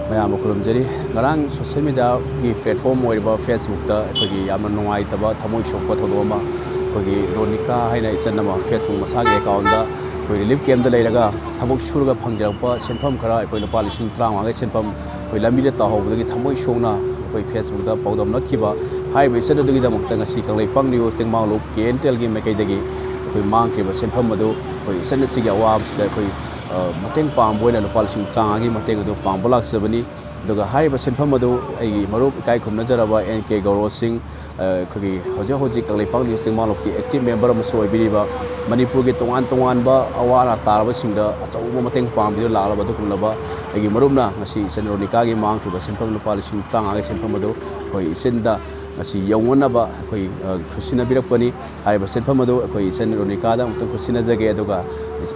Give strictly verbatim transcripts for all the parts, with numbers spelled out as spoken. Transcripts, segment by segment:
ꯃꯌꯥꯝꯕꯨ ꯈꯨꯔꯨꯝꯖꯔꯤ꯫ ꯉꯔꯥꯡ ꯁꯣꯁꯦꯜ ꯃꯦꯗꯤꯌꯥꯒꯤ ꯄ꯭ꯂꯦꯠꯐꯣꯝ ꯑꯣꯏꯔꯤꯕ ꯐꯦꯁꯕꯨꯛꯇ ꯑꯩꯈꯣꯏꯒꯤ ꯌꯥꯝꯅ ꯅꯨꯡꯉꯥꯏꯇꯕ, ꯊꯃꯣꯏ ꯁꯣꯛꯄ ꯊꯧꯗꯣꯛ ꯑꯃ, ꯑꯩꯈꯣꯏꯒꯤ ꯔꯣꯅꯤꯀꯥ ꯍꯥꯏꯅ ꯏꯆꯟ ꯑꯃ ꯐꯦꯁꯕꯨꯛ ꯃꯁꯥꯒꯤ ꯑꯦꯀꯥꯎꯟꯗ ꯑꯩꯈꯣꯏ ꯔꯤꯂꯤꯐ ꯀꯦꯝꯞꯇ ꯂꯩꯔꯒ ꯊꯕꯛ ꯁꯨꯔꯒ ꯐꯪꯖꯔꯛꯄ ꯁꯦꯟꯐꯝ ꯈꯔ, ꯑꯩꯈꯣꯏ ꯂꯨꯄꯥ ꯂꯤꯁꯤꯡ ꯇꯔꯥꯃꯉꯥꯒꯤ ꯁꯦꯟꯐꯝ ꯑꯩꯈꯣꯏ ꯂꯝꯕꯤꯗ ꯇꯥꯍꯧꯕꯗꯒꯤ ꯊꯃꯣꯏ ꯁꯣꯛꯅ ꯑꯩꯈꯣꯏ ꯐꯦꯁꯕꯨꯛꯇ ꯄꯥꯎꯗꯝꯂꯛꯈꯤꯕ ꯍꯥꯏꯔꯤꯕ ꯏꯆꯟ ꯑꯗꯨꯒꯤꯗꯃꯛꯇ ꯉꯁꯤ Kangleipak news Tengbanglup K N T ꯑꯦꯜꯒꯤ ꯃꯥꯏꯀꯩꯗꯒꯤ ꯑꯩꯈꯣꯏ ꯃꯥꯡꯈ꯭ꯔꯤꯕ ꯁꯦꯟꯐꯝ ꯑꯗꯨ ꯑꯩꯈꯣꯏ ꯏꯆꯟ ꯑꯁꯤꯒꯤ ꯑꯋꯥꯕꯁꯤꯗ ꯑꯩꯈꯣꯏ, ꯑ, ꯃꯇꯦꯡ ꯄꯥꯡꯕ ꯑꯣꯏꯅ ꯂꯨꯄꯥ ꯂꯤꯁꯤꯡ ꯇꯔꯥꯃꯉꯥꯒꯤ ꯃꯇꯦꯡ ꯑꯗꯨ ꯄꯥꯡꯕ ꯂꯥꯛꯆꯕꯅꯤ꯫ ꯑꯗꯨꯒ ꯍꯥꯏꯔꯤꯕ ꯁꯦꯟꯐꯝ ꯑꯗꯨ ꯑꯩꯒꯤ ꯃꯔꯨꯞ ꯏꯀꯥꯏ ꯈꯨꯝꯅꯖꯔꯕ ꯑꯦꯟ ꯀꯦ ꯒꯧꯔꯣ ꯁꯤꯡ, ꯑ, ꯑꯩꯈꯣꯏꯒꯤ ꯍꯧꯖꯤꯛ ꯍꯧꯖꯤꯛ ꯀꯪꯂꯩꯄꯥꯛ ꯅ꯭ꯌꯨꯁ ꯇꯦꯡꯕꯥꯡꯂꯨꯞꯀꯤ ꯑꯦꯛꯇꯤꯚ ꯃꯦꯝꯕꯔ ꯑꯃꯁꯨ ꯑꯣꯏꯕꯤꯔꯤꯕ, ꯃꯅꯤꯄꯨꯔꯒꯤ ꯇꯣꯉꯥꯟ ꯇꯣꯉꯥꯟꯕ ꯑꯋꯥ ꯑꯅꯥ ꯇꯥꯔꯕꯁꯤꯡꯗ ꯑꯆꯧꯕ ꯃꯇꯦꯡ ꯄꯥꯡꯕꯤꯗꯨꯅ ꯂꯥꯛꯂꯕ ꯑꯗꯨꯒꯨꯝꯂꯕ ꯑꯩꯒꯤ ꯃꯔꯨꯞꯅ ꯉꯁꯤ ꯏꯆꯟ ꯔꯣꯅꯤꯀꯥꯒꯤ ꯃꯥꯡꯈ꯭ꯔꯤꯕ ꯁꯦꯟꯐꯝ ꯂꯨꯄꯥ ꯂꯤꯁꯤꯡ ꯇꯔꯥꯃꯉꯥꯒꯤ ꯁꯦꯟꯐꯝ ꯑꯗꯨ ꯑꯩꯈꯣꯏ ꯏꯆꯟꯗ ꯉꯁꯤ ꯌꯧꯅꯅꯕ ꯑꯩꯈꯣꯏ, ꯑ, ꯈꯨꯠꯁꯤꯟꯅꯕꯤꯔꯛꯄꯅꯤ꯫ ꯍꯥꯏꯔꯤꯕ ꯁꯦꯟꯐꯝ ꯑꯗꯨ ꯑꯩꯈꯣꯏ ꯏꯆꯟ ꯔꯣꯅꯤꯀꯥꯗ ꯑꯃꯨꯛꯇꯪ ꯈꯨꯠꯁꯤꯟꯅꯖꯒꯦ, ꯑꯗꯨꯒ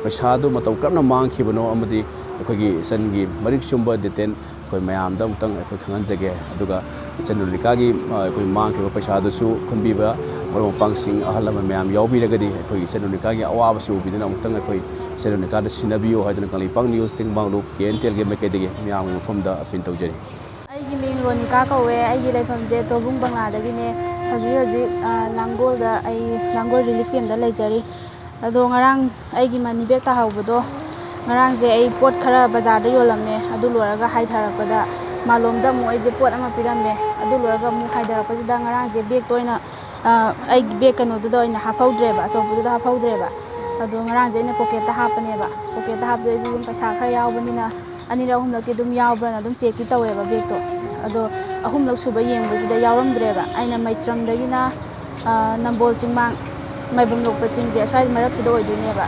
ꯄꯩꯁꯥ ꯑꯗꯨ ꯃꯇꯧ ꯀꯔꯝꯅ ꯃꯥꯡꯈꯤꯕꯅꯣ ꯑꯃꯗꯤ ꯑꯩꯈꯣꯏꯒꯤ ꯏꯆꯟꯒꯤ ꯃꯔꯤꯛ ꯆꯨꯝꯕ ꯗꯤꯇꯦꯜ ꯑꯩꯈꯣꯏ ꯃꯌꯥꯝꯗ ꯑꯃꯨꯛꯇꯪ ꯑꯩꯈꯣꯏ ꯈꯪꯍꯟꯖꯒꯦ꯫ ꯑꯗꯨꯒ ꯏꯆꯟ ꯔꯣꯅꯤꯀꯥꯒꯤ, ꯑ, ꯑꯩꯈꯣꯏ ꯃꯥꯡꯈꯤꯕ ꯄꯩꯁꯥꯗꯨꯁꯨ ꯈꯨꯟꯕꯤꯕ ꯃꯔꯨꯞ ꯃꯄꯥꯡꯁꯤꯡ, ꯑꯍꯜ ꯂꯃꯟ ꯃꯌꯥꯝ ꯌꯥꯎꯕꯤꯔꯒꯗꯤ ꯑꯩꯈꯣꯏ ꯏꯆꯟ ꯔꯣꯅꯤꯀꯥꯒꯤ ꯑꯋꯥꯕꯁꯨ ꯎꯕꯤꯗꯨꯅ ꯑꯃꯨꯛꯇꯪ ꯑꯩꯈꯣꯏ ꯏꯆꯟ ꯔꯣꯅꯤꯀꯥꯗ ꯁꯤꯟꯅꯕꯤꯌꯨ ꯍꯥꯏꯗꯨꯅ Kangleipak news Tengbanglup K N T ꯑꯦꯜꯒꯤ ꯃꯥꯏꯀꯩꯗꯒꯤ ꯃꯌꯥꯝꯒꯤ ꯃꯐꯝꯗ ꯑꯄꯤꯜ ꯇꯧꯖꯔꯤ꯫ ꯑꯩꯒꯤ ꯃꯤꯡ ꯔꯣꯅꯤꯀꯥ ꯀꯧꯋꯦ꯫ ꯑꯩꯒꯤ ꯂꯩꯐꯝꯁꯦ ꯇꯣꯕꯨꯡ ꯕꯪꯂꯥꯗꯒꯤꯅꯦ꯫ ꯍꯧꯖꯤꯛ ꯍꯧꯖꯤꯛ, ꯑ, ꯂꯥꯡꯒꯣꯜꯗ, ꯑꯩ ꯂꯥꯡꯒꯣꯜ ꯔꯤꯂꯤꯐ ꯀꯦꯝꯗ ꯂꯩꯖꯔꯤ꯫ ꯑꯗꯣ ꯉꯔꯥꯡ ꯑꯩꯒꯤ ꯃꯅꯤ ꯕꯦꯒ ꯇꯥꯍꯧꯕꯗꯣ, ꯉꯔꯥꯡꯁꯦ ꯑꯩ ꯄꯣꯠ ꯈꯔ ꯕꯖꯥꯔꯗ ꯌꯣꯜꯂꯝꯃꯦ꯫ ꯑꯗꯨ ꯂꯣꯏꯔꯒ ꯍꯥꯏꯊꯔꯛꯄꯗ ꯃꯥꯂꯣꯝꯗ ꯑꯃꯨꯛ ꯑꯩꯁꯦ ꯄꯣꯠ ꯑꯃ ꯄꯤꯔꯝꯃꯦ꯫ ꯑꯗꯨ ꯂꯣꯏꯔꯒ ꯑꯃꯨꯛ ꯍꯥꯏꯊꯔꯛꯄꯁꯤꯗ ꯉꯔꯥꯡꯁꯦ ꯕꯦꯒꯇꯣ ꯑꯣꯏꯅ, ꯑ, ꯑꯩꯒꯤ ꯕꯦꯒ ꯀꯩꯅꯣꯗꯨꯗ ꯑꯣꯏꯅ ꯍꯥꯞꯍꯧꯗ꯭ꯔꯦꯕ, ꯑꯆꯧꯕꯗꯨꯗ ꯍꯥꯞꯍꯧꯗ꯭ꯔꯦꯕ꯫ ꯑꯗꯣ ꯉꯔꯥꯡꯁꯦ ꯑꯩꯅ ꯄꯣꯀꯦꯠꯇ ꯍꯥꯞꯄꯅꯦꯕ꯫ ꯄꯣꯀꯦꯠꯇ ꯍꯥꯞꯄꯗꯣ ꯑꯩꯁꯦ ꯑꯗꯨꯝ ꯄꯩꯁꯥ ꯈꯔ ꯌꯥꯎꯕꯅꯤꯅ ꯑꯅꯤꯔꯛ ꯑꯍꯨꯝꯂꯛꯇꯤ ꯑꯗꯨꯝ ꯌꯥꯎꯕ꯭ꯔꯅ ꯑꯗꯨꯝ ꯆꯦꯛꯇꯤ ꯇꯧꯋꯦꯕ ꯕꯦꯒꯇꯣ꯫ ꯑꯗꯣ ꯑꯍꯨꯝꯂꯛ ꯁꯨꯕ ꯌꯦꯡꯕꯁꯤꯗ ꯌꯥꯎꯔꯝꯗ꯭ꯔꯦꯕ꯫ ꯑꯩꯅ ꯃꯩꯇ꯭ꯔꯝꯗꯒꯤꯅ, ꯑ, ꯅꯝꯕꯣꯜ ꯆꯤꯡꯃꯥꯡ, ꯃꯥꯏꯕꯝ ꯂꯣꯛꯄ ꯆꯤꯡꯁꯦ ꯑꯁ꯭ꯋꯥꯏ ꯃꯔꯛꯁꯤꯗ ꯑꯣꯏꯗꯣꯏꯅꯦꯕ꯫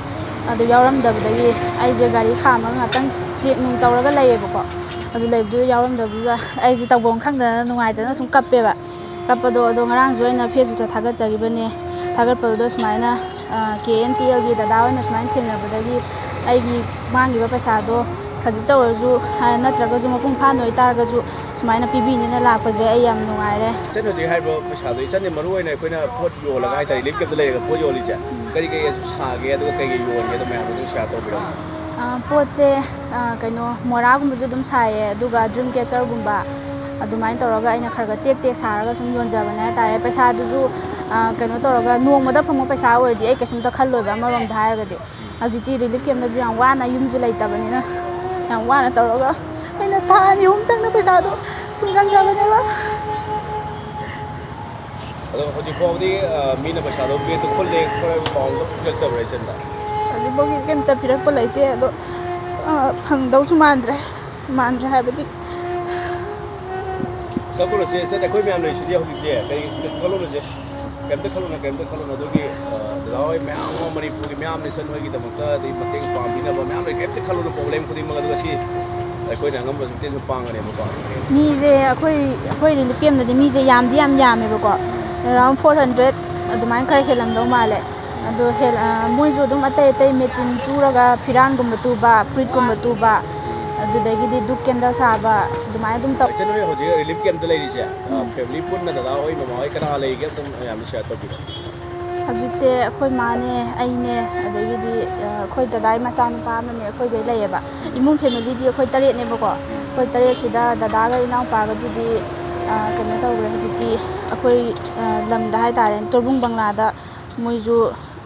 ꯑꯗꯨ ꯌꯥꯎꯔꯝꯗꯕꯗꯒꯤ ꯑꯩꯁꯦ ꯒꯥꯔꯤ ꯈꯥꯝꯃꯒ ꯉꯥꯛꯇꯪ ꯆꯦꯛ ꯅꯨꯡ ꯇꯧꯔꯒ ꯂꯩꯌꯦꯕꯀꯣ꯫ ꯑꯗꯨ ꯂꯩꯕꯗꯨꯗ ꯌꯥꯎꯔꯝꯗꯕꯗꯨꯗ ꯑꯩꯁꯦ ꯇꯧꯐꯝ ꯈꯪꯗꯗꯅ ꯅꯨꯡꯉꯥꯏꯇꯗꯅ ꯁꯨꯝ ꯀꯞꯄꯦꯕ꯫ ꯀꯞꯄꯗꯣ ꯑꯗꯣ ꯉꯔꯥꯡꯁꯨ ꯑꯩꯅ ꯐꯦꯁꯕꯨꯛꯇ ꯊꯥꯒꯠꯆꯈꯤꯕꯅꯦ꯫ ꯊꯥꯒꯠꯄꯗꯨꯗ ꯁꯨꯃꯥꯏꯅ, ꯑ, ꯀꯦ ꯑꯦꯟ ꯇꯤ ꯑꯦꯜꯒꯤ ꯗꯗꯥ ꯍꯣꯏꯅ ꯁꯨꯃꯥꯏꯅ ꯊꯦꯡꯅꯕꯗꯒꯤ ꯑꯩꯒꯤ ꯃꯥꯡꯈꯤꯕ ꯄꯩꯁꯥꯗꯣ ꯈꯖꯤꯛꯇ ꯑꯣꯏꯔꯁꯨ, ꯍꯥ, ꯅꯠꯇ꯭ꯔꯒꯁꯨ ꯃꯄꯨꯡ ꯐꯥꯅ ꯑꯣꯏꯇꯥꯔꯒꯁꯨ ꯁꯨꯃꯥꯏꯅ ꯄꯤꯕꯤꯅꯤꯅ ꯂꯥꯛꯄꯁꯦ ꯑꯩ ꯌꯥꯝ ꯅꯨꯡꯉꯥꯏꯔꯦ꯫ ꯏꯆꯟ ꯍꯧꯖꯤꯛ ꯍꯥꯏꯔꯤꯕ ꯄꯩꯁꯥꯗꯣ, ꯏꯆꯟꯗꯤ ꯃꯔꯨ ꯑꯣꯏꯅ ꯑꯩꯈꯣꯏꯅ ꯄꯣꯠ ꯌꯣꯜꯂꯒ ꯍꯥꯏꯇꯥꯔꯦ, ꯔꯤꯂꯤꯐ ꯀꯦꯝꯞꯇ ꯂꯩꯔꯒ ꯄꯣꯠ ꯌꯣꯜꯂꯤꯁꯦ, ꯎꯝ꯫ ꯀꯔꯤ ꯀꯔꯤ ꯁꯥꯒꯦ, ꯑꯗꯨꯒ ꯀꯩ ꯀꯩ ꯌꯣꯟꯒꯦ, ꯑꯗꯨ ꯃꯌꯥꯝꯗꯣ ꯑꯗꯨꯝ ꯁꯤꯌꯥꯔ ꯇꯧꯕꯤꯔꯝꯃꯣ꯫ ꯑꯥ, ꯄꯣꯠꯁꯦ, ꯑꯥ, ꯀꯩꯅꯣ, ꯃꯣꯔꯥꯒꯨꯝꯕꯁꯨ ꯑꯗꯨꯝ ꯁꯥꯏꯌꯦ, ꯑꯗꯨꯒ ꯗ꯭ꯔꯤꯝ ꯀꯦꯆꯔꯒꯨꯝꯕ ꯑꯗꯨꯃꯥꯏꯅ ꯇꯧꯔꯒ ꯑꯩꯅ ꯈꯔ ꯈꯔ ꯇꯦꯛ ꯇꯦꯛ ꯁꯥꯔꯒ ꯁꯨꯝ ꯌꯣꯟꯖꯕꯅꯦ ꯍꯥꯏꯇꯥꯔꯦ꯫ ꯄꯩꯁꯥꯗꯨꯁꯨ, ꯑꯥ, ꯀꯩꯅꯣ ꯇꯧꯔꯒ ꯅꯣꯡꯃꯗ ꯐꯪꯕ ꯄꯩꯁꯥ ꯑꯣꯏꯔꯗꯤ ꯑꯩ ꯀꯩꯁꯨꯝꯇ ꯈꯜꯂꯣꯏꯕ, ꯑꯃꯔꯣꯝꯗ ꯍꯥꯏꯔꯒꯗꯤ꯫ ꯍꯧꯖꯤꯛꯇꯤ ꯔꯤꯂꯤꯐ ꯀꯦꯝꯞꯇꯁꯨ ꯌꯥꯝ ꯋꯥꯅ, ꯌꯨꯝꯁꯨ ꯂꯩꯇꯕꯅꯤꯅ ꯌꯥꯝ ꯋꯥꯅ ꯇꯧꯔꯒ ꯑꯩꯅ ꯊꯥ ꯑꯅꯤ ꯑꯍꯨꯝ ꯆꯪꯅ ꯄꯩꯁꯥꯗꯣ ꯇꯨꯡꯁꯤꯟꯖꯕꯅꯦꯕ꯫ ꯑꯗꯣ ꯍꯧꯖꯤꯛ ꯐꯥꯎꯕꯗꯤ, ꯑ, ꯃꯤꯅ ꯄꯩꯁꯥꯗꯣ ꯕꯦꯒꯇ ꯈꯨꯜꯂꯦ, ꯈꯣꯠꯂꯦ, ꯄꯥꯎ ꯑꯝꯇ ꯄꯤꯔꯛꯇꯕ꯭ꯔꯥ ꯏꯆꯟꯗ? ꯍꯧꯖꯤꯛꯐꯥꯎꯒꯤ ꯀꯩꯝꯇ ꯄꯤꯔꯛꯄ ꯂꯩꯇꯦ꯫ ꯑꯗꯣ, ꯑ, ꯐꯪꯗꯧꯁꯨ ꯃꯥꯟꯗ꯭ꯔꯦ, ꯃꯥꯟꯗ꯭ꯔꯦ ꯍꯥꯏꯕꯗꯤ꯫ ꯈꯜꯂꯨꯔꯁꯦ ꯏꯆꯟ, ꯑꯩꯈꯣꯏ ꯃꯌꯥꯝ ꯂꯩꯔꯤꯁꯤꯗꯤ ꯍꯧꯖꯤꯛꯇꯤ꯫ ꯀꯩ, ꯀꯩꯁꯨ ꯈꯜꯂꯨꯅꯨꯁꯦ, ꯀꯩꯝꯇ ꯈꯜꯂꯨꯅꯨ, ꯀꯩꯝꯇ ꯈꯜꯂꯨꯅꯨ꯫ ꯑꯗꯨꯒꯤ, ꯑ, ꯗꯗꯥ ꯍꯣꯏ ꯃꯌꯥꯝ ꯑꯃ, ꯃꯅꯤꯄꯨꯔꯒꯤ ꯃꯌꯥꯝ ꯅꯦꯁꯟ ꯍꯣꯏꯒꯤꯗꯃꯛꯇ, ꯑꯗꯩ ꯃꯇꯦꯡ ꯄꯥꯡꯕꯤꯅꯕ ꯃꯌꯥꯝ ꯂꯩ꯫ ꯀꯩꯝꯇ ꯈꯜꯂꯨꯅꯨ, ꯄ꯭ꯔꯣꯕ꯭ꯂꯦꯝ ꯈꯨꯗꯤꯡꯃꯛ ꯑꯗꯨ ꯉꯁꯤ ꯑꯩꯈꯣꯏꯅ ꯑꯉꯝꯕ ꯃꯇꯦꯡꯁꯨ ꯄꯥꯡꯒꯅꯦꯕꯀꯣ꯫ ꯃꯤꯁꯦ ꯑꯩꯈꯣꯏ, ꯑꯩꯈꯣꯏ ꯔꯤꯂꯤꯐ ꯀꯦꯝꯞꯇꯗꯤ ꯃꯤꯁꯦ ꯌꯥꯝꯗꯤ ꯌꯥꯝ ꯌꯥꯝꯃꯦꯕꯀꯣ, ꯑꯦꯔꯥꯎꯟ ꯐꯣꯔ ꯍꯟꯗ꯭ꯔꯦꯠ ꯑꯗꯨꯃꯥꯏꯅ ꯈꯔ ꯍꯦꯜꯂꯝꯗꯧ ꯃꯥꯜꯂꯦ꯫ ꯑꯗꯣ ꯍꯦꯜ-, ꯑ, ꯃꯣꯏꯁꯨ ꯑꯗꯨꯝ ꯑꯇꯩ ꯑꯇꯩ ꯃꯦꯆꯤꯟ ꯇꯨꯔꯒ ꯐꯤꯔꯥꯟꯒꯨꯝꯕ ꯇꯨꯕ, ꯐꯨꯔꯤꯠꯀꯨꯝꯕ ꯇꯨꯕ, ꯑꯗꯨꯗꯒꯤꯗꯤ ꯙꯨꯞ ꯀꯦꯟꯗꯜ ꯁꯥꯕ, ꯑꯗꯨꯃꯥꯏꯅ ꯑꯗꯨꯝ ꯇꯧ꯫ ꯏꯆꯟ ꯍꯣꯏ ꯍꯧꯖꯤꯛ ꯔꯤꯂꯤꯐ ꯀꯦꯝꯞꯇ ꯂꯩꯔꯤꯁꯦ, ꯑ, ꯎꯝ꯫ ꯐꯦꯃꯤꯂꯤ ꯄꯨꯟꯅ ꯗꯗꯥ ꯍꯣꯏ, ꯃꯃꯥ ꯍꯣꯏ, ꯀꯅꯥ ꯂꯩꯔꯤꯒꯦ? ꯑꯝꯇꯪ ꯃꯌꯥꯝꯗ ꯁꯤꯌꯥꯔ ꯇꯧꯕꯤꯔꯣ꯫ ꯍꯧꯖꯤꯛꯁꯦ ꯑꯩꯈꯣꯏ ꯃꯥꯅꯦ, ꯑꯩꯅꯦ, ꯑꯗꯒꯤꯗꯤ, ꯑ, ꯑꯩꯈꯣꯏ ꯗꯗꯥꯒꯤ ꯃꯆꯥꯅꯨꯄꯥ ꯑꯃꯅꯦ, ꯑꯩꯈꯣꯏꯈꯩ ꯂꯩꯌꯦꯕ꯫ ꯏꯃꯨꯡ ꯐꯦꯃꯤꯂꯤꯗꯤ ꯑꯩꯈꯣꯏ ꯇꯔꯦꯠꯅꯦꯕꯀꯣ꯫ ꯑꯩꯈꯣꯏ ꯇꯔꯦꯠꯁꯤꯗ ꯗꯗꯥꯒ ꯏꯅꯥꯎꯄꯥꯒꯗꯨꯗꯤ, ꯑ, ꯀꯩꯅꯣ ꯇꯧꯈ꯭ꯔꯦ ꯍꯧꯖꯤꯛꯇꯤ, ꯑꯩꯈꯣꯏ, ꯑ, ꯂꯝꯗ ꯍꯥꯏꯇꯥꯔꯦ, ꯇꯣꯔꯕꯨꯡ ꯕꯪꯂꯥꯗ ꯃꯣꯏꯁꯨ,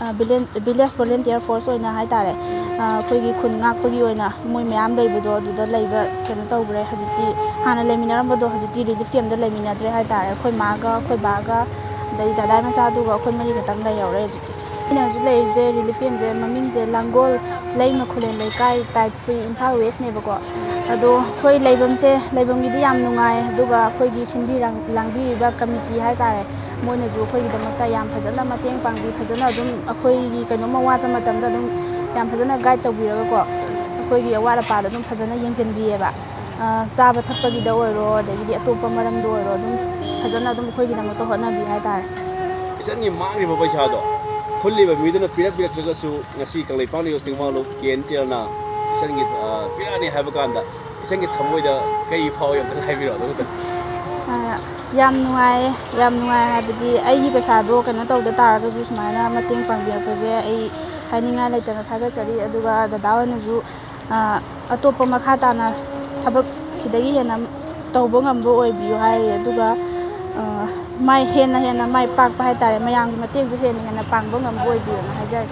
ꯑ, ꯚꯤꯂꯦꯟ-, ꯚꯤꯂꯦꯖ ꯚꯣꯂꯨꯟꯇꯤꯌꯔ ꯐꯣꯔꯁ ꯑꯣꯏꯅ ꯍꯥꯏꯇꯥꯔꯦ, ꯑ, ꯑꯩꯈꯣꯏꯒꯤ ꯈꯨꯟ ꯉꯥꯛꯄꯒꯤ ꯑꯣꯏꯅ ꯃꯣꯏ ꯃꯌꯥꯝ ꯂꯩꯕꯗꯣ ꯑꯗꯨꯗ ꯂꯩꯕ ꯀꯩꯅꯣ ꯇꯧꯈ꯭ꯔꯦ꯫ ꯍꯧꯖꯤꯛꯇꯤ ꯍꯥꯟꯅ ꯂꯩꯃꯤꯟꯅꯔꯝꯕꯗꯣ ꯍꯧꯖꯤꯛꯇꯤ ꯔꯤꯂꯤꯐ ꯀꯦꯝꯞꯇ ꯂꯩꯃꯤꯟꯅꯗ꯭ꯔꯦ ꯍꯥꯏꯇꯥꯔꯦ꯫ ꯑꯩꯈꯣꯏ ꯃꯥꯒ, ꯑꯩꯈꯣꯏ ꯕꯥꯒ, ꯑꯗꯩ ꯗꯗꯥꯏ ꯃꯆꯥꯗꯨꯒ ꯑꯩꯈꯣꯏ ꯃꯔꯤ ꯈꯛꯇꯪ ꯂꯩꯍꯧꯔꯦ ꯍꯧꯖꯤꯛꯇꯤ꯫ ꯑꯩꯅ ꯍꯧꯖꯤꯛ ꯂꯩꯔꯤꯁꯦ ꯔꯤꯂꯤꯐ ꯀꯦꯝꯞꯁꯦ, ꯃꯃꯤꯡꯁꯦ ꯂꯥꯡꯒꯣꯜ ꯂꯩꯃ ꯈꯨꯂꯦꯟ ꯂꯩꯀꯥꯏ, ꯇꯥꯏꯞ ꯊ꯭ꯔꯤ, ꯏꯝꯐꯥꯜ ꯋꯦꯁꯅꯦꯕꯀꯣ꯫ ꯑꯗꯣ ꯑꯩꯈꯣꯏ ꯂꯩꯐꯝꯁꯦ, ꯂꯩꯐꯝꯒꯤꯗꯤ ꯌꯥꯝ ꯅꯨꯡꯉꯥꯏ, ꯑꯗꯨꯒ ꯑꯩꯈꯣꯏꯒꯤ ꯁꯤꯟꯕꯤ ꯂꯥꯡ-, ꯂꯥꯡꯕꯤꯔꯤꯕ ꯀꯃꯤꯇꯤ ꯍꯥꯏꯇꯥꯔꯦ, ꯃꯣꯏꯅꯁꯨ ꯑꯩꯈꯣꯏꯒꯤꯗꯃꯛꯇ ꯌꯥꯝ ꯐꯖꯅ ꯃꯇꯦꯡ ꯄꯥꯡꯕꯤ, ꯐꯖꯅ ꯑꯗꯨꯝ ꯑꯩꯈꯣꯏꯒꯤ ꯀꯩꯅꯣꯝꯃ ꯋꯥꯠꯄ ꯃꯇꯝꯗ ꯑꯗꯨꯝ ꯌꯥꯝ ꯐꯖꯅ ꯒꯥꯏꯗ ꯇꯧꯕꯤꯔꯒꯀꯣ, ꯑꯩꯈꯣꯏꯒꯤ ꯑꯋꯥꯠ ꯑꯄꯥꯗ ꯑꯗꯨꯝ ꯐꯖꯅ ꯌꯦꯡꯁꯤꯟꯕꯤꯌꯦꯕ꯫ ꯑ, ꯆꯥꯕ ꯊꯛꯄꯒꯤꯗ ꯑꯣꯏꯔꯣ, ꯑꯗꯒꯤꯗꯤ ꯑꯇꯣꯞꯄ ꯃꯔꯝꯗ ꯑꯣꯏꯔꯣ, ꯑꯗꯨꯝ ꯐꯖꯅ ꯑꯗꯨꯝ ꯑꯩꯈꯣꯏꯒꯤꯗꯃꯛꯇ ꯍꯣꯠꯅꯕꯤ ꯍꯥꯏꯇꯥꯔꯦ꯫ ꯏꯆꯟꯒꯤ ꯃꯥꯡꯈ꯭ꯔꯤꯕ ꯄꯩꯁꯥꯗꯣ ꯈꯨꯜꯂꯤꯕ ꯃꯤꯗꯨꯅ ꯄꯤꯔꯛ ꯄꯤꯔꯛꯇ꯭ꯔꯒꯁꯨ, ꯉꯁꯤ Kangleipak news Tengbanglup K and ꯇꯦꯜꯅ ꯏꯆꯟꯒꯤ, ꯑ, ꯄꯤꯔꯛꯑꯅꯤ ꯍꯥꯏꯕ ꯀꯥꯟꯗ ꯏꯆꯟꯒꯤ ꯊꯃꯣꯏꯗ ꯀꯔꯤ ꯐꯥꯎꯏ ꯑꯝꯇ ꯍꯥꯏꯕꯤꯔꯛꯑꯣ ꯑꯗꯨ ꯈꯛꯇ꯫ ꯑ, ꯌꯥꯝ ꯅꯨꯡꯉꯥꯏꯌꯦ꯫ ꯌꯥꯝ ꯅꯨꯡꯉꯥꯏ ꯍꯥꯏꯕꯗꯤ ꯑꯩꯒꯤ ꯄꯩꯁꯥꯗꯣ ꯀꯩꯅꯣ ꯇꯧꯗ ꯇꯥꯔꯒꯁꯨ ꯁꯨꯃꯥꯏꯅ ꯃꯇꯦꯡ ꯄꯥꯡꯕꯤꯔꯛꯄꯁꯦ ꯑꯩ ꯍꯥꯏꯅꯤꯡꯉꯥꯏ ꯂꯩꯇꯅ ꯊꯥꯒꯠꯆꯔꯤ꯫ ꯑꯗꯨꯒ ꯗꯗꯥ ꯍꯣꯏꯅꯁꯨ, ꯑ, ꯑꯇꯣꯞꯄ ꯃꯈꯥ ꯇꯥꯅ ꯊꯕꯛ ꯁꯤꯗꯒꯤ ꯍꯦꯟꯅ ꯇꯧꯕ ꯉꯝꯕ ꯑꯣꯏꯕꯤꯌꯨ ꯍꯥꯏꯔꯤ꯫ ꯑꯗꯨꯒ, ꯑ, ꯃꯥꯏ ꯍꯦꯟꯅ ꯍꯦꯟꯅ ꯃꯥꯏ ꯄꯥꯛꯄ ꯍꯥꯏꯇꯥꯔꯦ, ꯃꯌꯥꯝꯒꯤ ꯃꯇꯦꯡꯁꯨ ꯍꯦꯟꯅ ꯍꯦꯟꯅ ꯄꯥꯡꯕ ꯉꯝꯕ ꯑꯣꯏꯕꯤꯌꯨꯅ ꯍꯥꯏꯖꯔꯤ꯫